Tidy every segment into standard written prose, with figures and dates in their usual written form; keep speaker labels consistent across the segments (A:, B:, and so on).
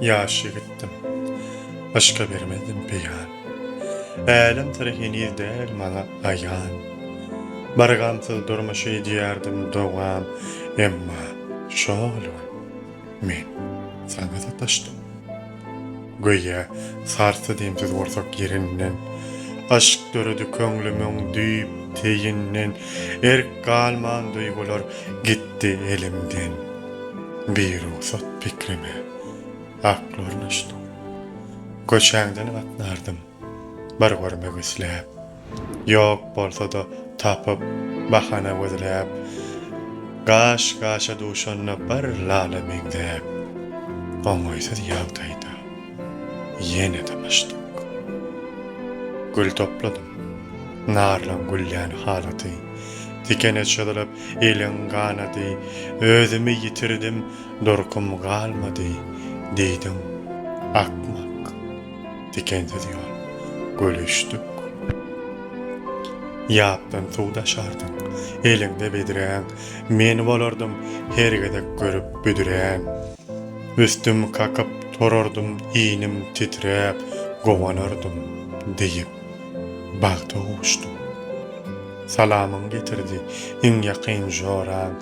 A: Ýaş ýigitdim, yşka bermezdim peýan. Älem syry heniz däl maňa aýan. Bir gamsyz durmuş edýärdim dowam, Emma şol gün men saňa sataşdym. Göýä sarsdy demsiz gursak ýerinden, Yşk döredi köňlümiň düýp teýinden, Erk galman duýgular gitdi elimden. Birugsat pikrime akly ornaşdyň. Köçäňden gatnardym bir görmek isläp. Ýok bolsa-da tapyp bahana gözläp. Gaş-gaşa duşanda bir lala meňzäp. Oňaýsyz ýagdaýda ýene damaşdyk. Gül topladym. Narlaň güllän halaty. Tikene çyzylyp eliň ganady, Özümi ýitirdim, durkum galmady, Diýdiň, akmak, tikensiz ýol, gülüşdik. Ýapdan suw daşardyň, eliňde bedräň, Men bolardym her gezek görüp büdrän. Üstüm kakyp turardym, inim titräp, Guwanardym diýip, bagta gowuşdym. Salamyň getirdi iň ýakyn joraň,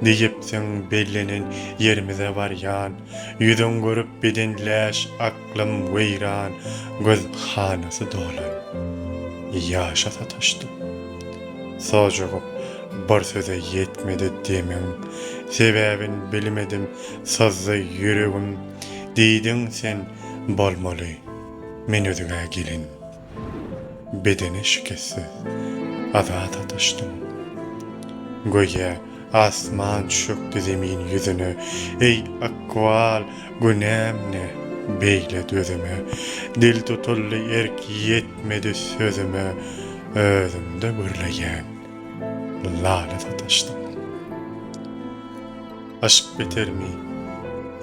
A: Diýipsiň bellenen ýerimize barýan. Ýüzüň görüp beden läş aklym weýran, Göz hanasy dolan ýaşa sataşdym. Sojugyp bir söze ýetmedi demiň, Sebäbin bilmedim syzdy ýüregim, Diýdiň sen bolmaly men özgä gelin. Bedene şikessiz azat ataşdym. Göýä asman çökdi zemin ýüzüne, Eý, ykbal, günäm ne, beýle dözüme? Dil tutuldy, erk ýetmedi sözüme, Özümde gürleýän lala sataşdym. Yşk betermi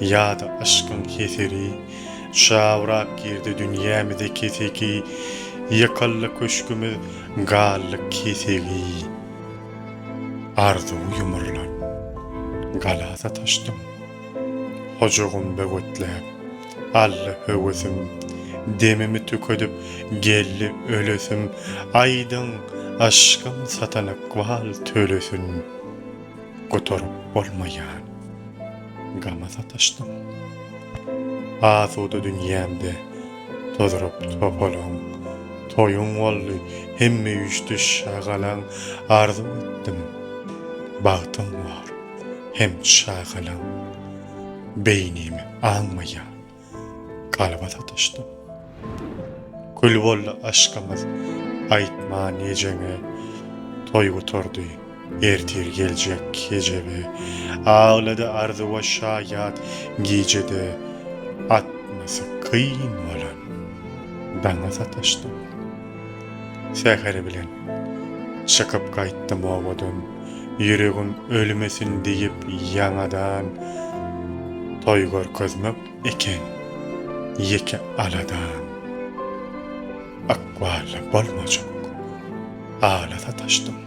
A: ýa-da yşkyň heseri, Çawrap girdi dünýämize keseki, Ýykyldy köşgümiz, galdy kesegi. Arzuwy ýumrulan gala sataşdym. Hojagym böwetläp, aldy höwesim, Demimi tükedip, geldi ölesim, Aýdyň, yşkym satan ykbal tölesin. Gutaryp bolmaýan gama sataşdym. Asuda dünýämde tozuryp topalaň, Toýuň boldy, hemme üýşdi şagalaň, Arzuw etdim, bagtyň bor hem çagalaň, Beýnimi aňmaýan Kalba sataşdym. Kül boldy yşkymyz aýtman ejeňe, Toý gutardy, ertir geljek kejebe. Aglady arzuwa şaýat gijede, Atmasy kyn bolan daňa sataşdym. Säher bilen çykyp gaýtdym obadan, Ýüregim ölmesin diýip ýaňadan, Toý görkezmek eken ýeke aladaň. Ykbally bolmajak ala sataşdym.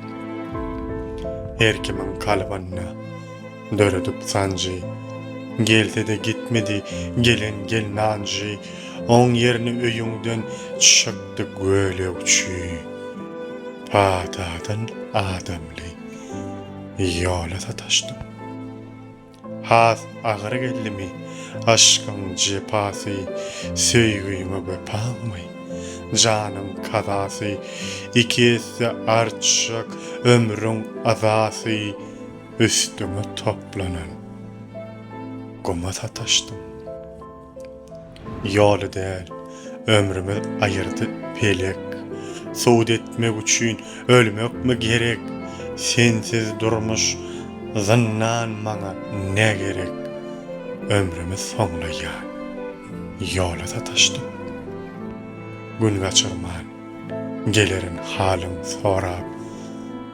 A: Her kimiň kalbynda döredip sanjy, Gelse-de gitmedi gelen gelnanjy, Oň ýerine öýüňden çykdy gölegçi. Patadan adamly ýola sataşdym. Has agyr geldimi yşkyň jepasy, Söýgiňe wepaňmy, janyň kazasy, Iki esse artjak ömrüň yzasy, Üstüňe toplanan guma sataşdym. Ýoly däl, ömrümiz aýyrdy pelek. Sud etmek üçin ölmekmi gerek? Sensiz durmuş, zyndan maňa ne gerek? Ömrümi soňlaýan ýola sataşdym. Gün gaçyrman gelerin halyň sorap.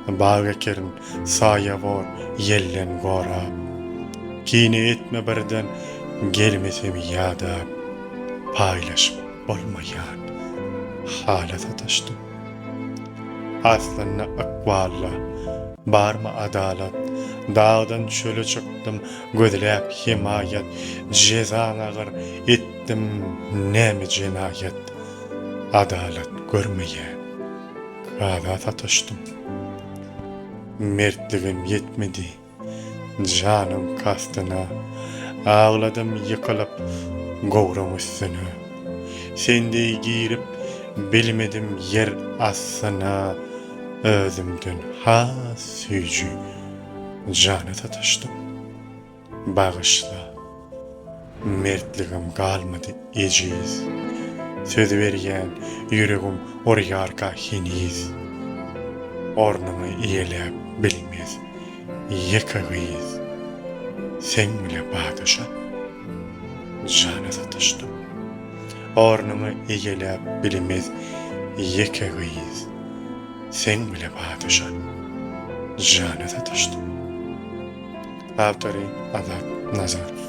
A: Bag ekerin saýa bor ýelden gorap. Kine etme birden gelmesem ýadap. Paýlaşyp bolmaýan hala sataşdym. Aslynda ykbalda barmy adalat? Dagdan çöle çykdym gözläp hemaýat, Jezaň agyr, etdim näme jenaýat. Adalat görmeýän kaza sataşdym. Mertligim ýetmedi janyň kastyna, Agladym ýykylyp gowruň üstüne. Sen deý girip bilmedim ýer astyna, Özümden has süýji jana sataşdym. Bagyşla. Mertligim galmady ejiz. Söz berýän, ýüregim urýarka heniz. Ornuňy eýeläp bilmez ýeke gyz. Seň bile badaşan jana sataşdym. Ornuňy eýeläp bilmez ýeke gyz. Seň bile badaşan jana sataşdym. Awtory Azat Nazarow.